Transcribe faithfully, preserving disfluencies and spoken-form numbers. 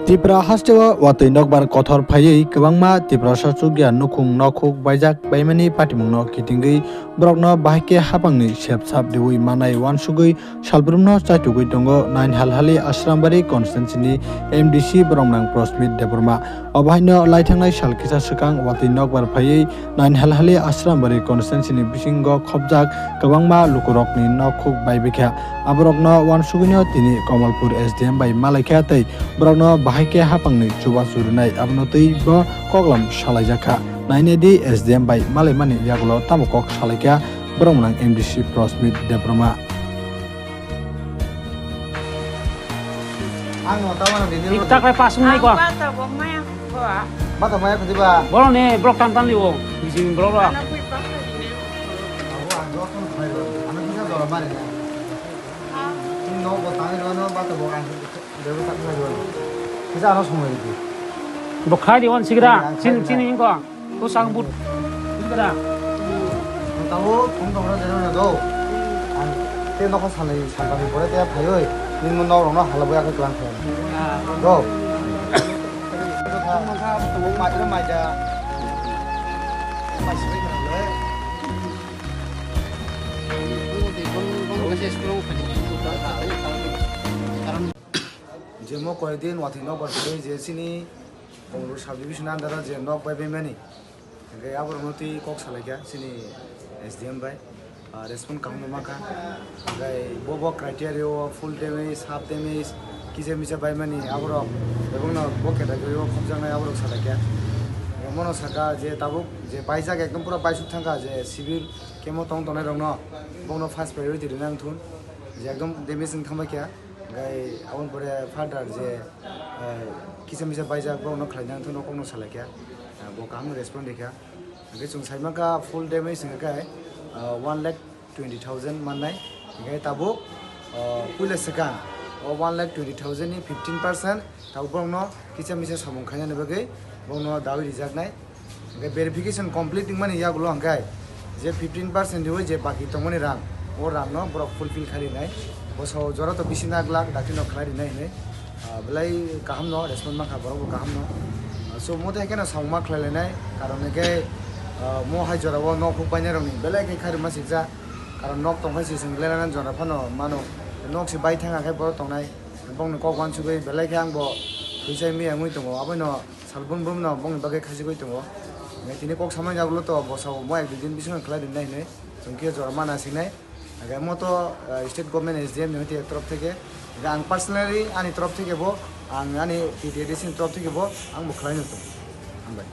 Tripura hasteo watwi nokbar kothor phaiwi kwbangma Tiprasa chukya nukhung nokhuk baijak baimani patimungno kitingwi borokno bahai khe hapangni sepsap riwi manai uansugwi salbrumno chaitugwi tongo Nainhalhali Ashrambari constituency ni M D C boromnang Prosmit Debbarma. Obo haino laithangnai sal kisa swkang watwi nokbar phaiwi Nainhalhali Ashrambari constituency ni bisingo khopjak kwbangma lukurokni nokhuk baibikha. Aborokno uansugwino tini Kamalpur S D M bai malaikha tei borokno bahai khe hapangni chubachu rwnai, abono twibo koklam salaijakha. Nainedi S D M bai malaimani yagulo tamo kok salaikha boromnang M D C Prosmit Debbarma. Ang no tama na video. Iko takrai pasung nai ko. Ang bata bo maya ko. Bata maya ko diba? Boro ne brok tan tan liwo. Bisi brok ro. Ana pui pa ko ni. Abo ang dos ton khai ro. Ano kisa dora mari na. Tin no bo tang ro no bata bo ang. Debo tak khai ro. Kisa ano sumai di. Bo khai di on sigra. Chin chin ingko. Kusang but. Bra. Tabo, phone tong rw jeno na do. Ang te nokha salai saltani pore te phaiwi. Nini nok rokno halabwi akhe plan khlai. Do. Mai rw mai da. Mai sibai khlai. Jemo koidin watwi nok bar je sini Kamalpur subdivision under je nok bai bai mani. Hingke aborokno twi kok salaikha chini S D M bai, ah, respond kaham no mankha. Hingke bo bo criteria o full damage, half damage, kisa misa baimani aborok bebakno bo category o khopjaknai aborok salaikha. Hingke mono saka je tabuk je baijak ekdom pura baisuk thangkha je civil camp o tong tongnai rokno bokno first priority rwna wngthun je ekdom damage wng thangbaikha. Hingke aboni pore further je, eh, kisa misa baijak borokno khlaina wngthun no kokno salaikha. Ah, bo kaham respond rikha. Hingke chwng saimankha full damage hingke, ah, one lakh twenty thousand mannai. Hingke tabuk, ah, puila swkang o one lakh twenty thousand ni fifteen percent tabuk borokno kisa misa samung khainani bagwi borokno dawi rijaknai. Hingke verification complete wngmani yagulo hingke je fifteen percent riwi je baki tongmani rang, o rangno borok fulfill khai rinai. Bo sao jora to bisi nak lak dakti no khlai rinai hinwi, ah, belai kaham no respond mankha borok bo kaham no. Ah, so mo tai khe no samung ma khlai lainai karon hingke, ah, mo hai jora o nok huk bainai rokni belai khe khai rwma sikjak. Karon nok tong khai se chwng lela jora phano mano. Nok se bai thang khe borok tongnai. Bongni kok uansugwi belai khe ang bo thwi chai miya wngwi tongo. Abono Salbrum brum no bongni bagwi khachigwi tongo. Hingke tini kok samani yagulo to bosao mo ek dui din bisingo khlai rinai hinwi chwng khe jora mana sinai. Hingke mo to, eh, state government S D M ni hoite torop theke. Hingke ang personally ani torop theke bo ang ani T T A D C ni torop theke bo ang bo khlai no tongo. Hambai.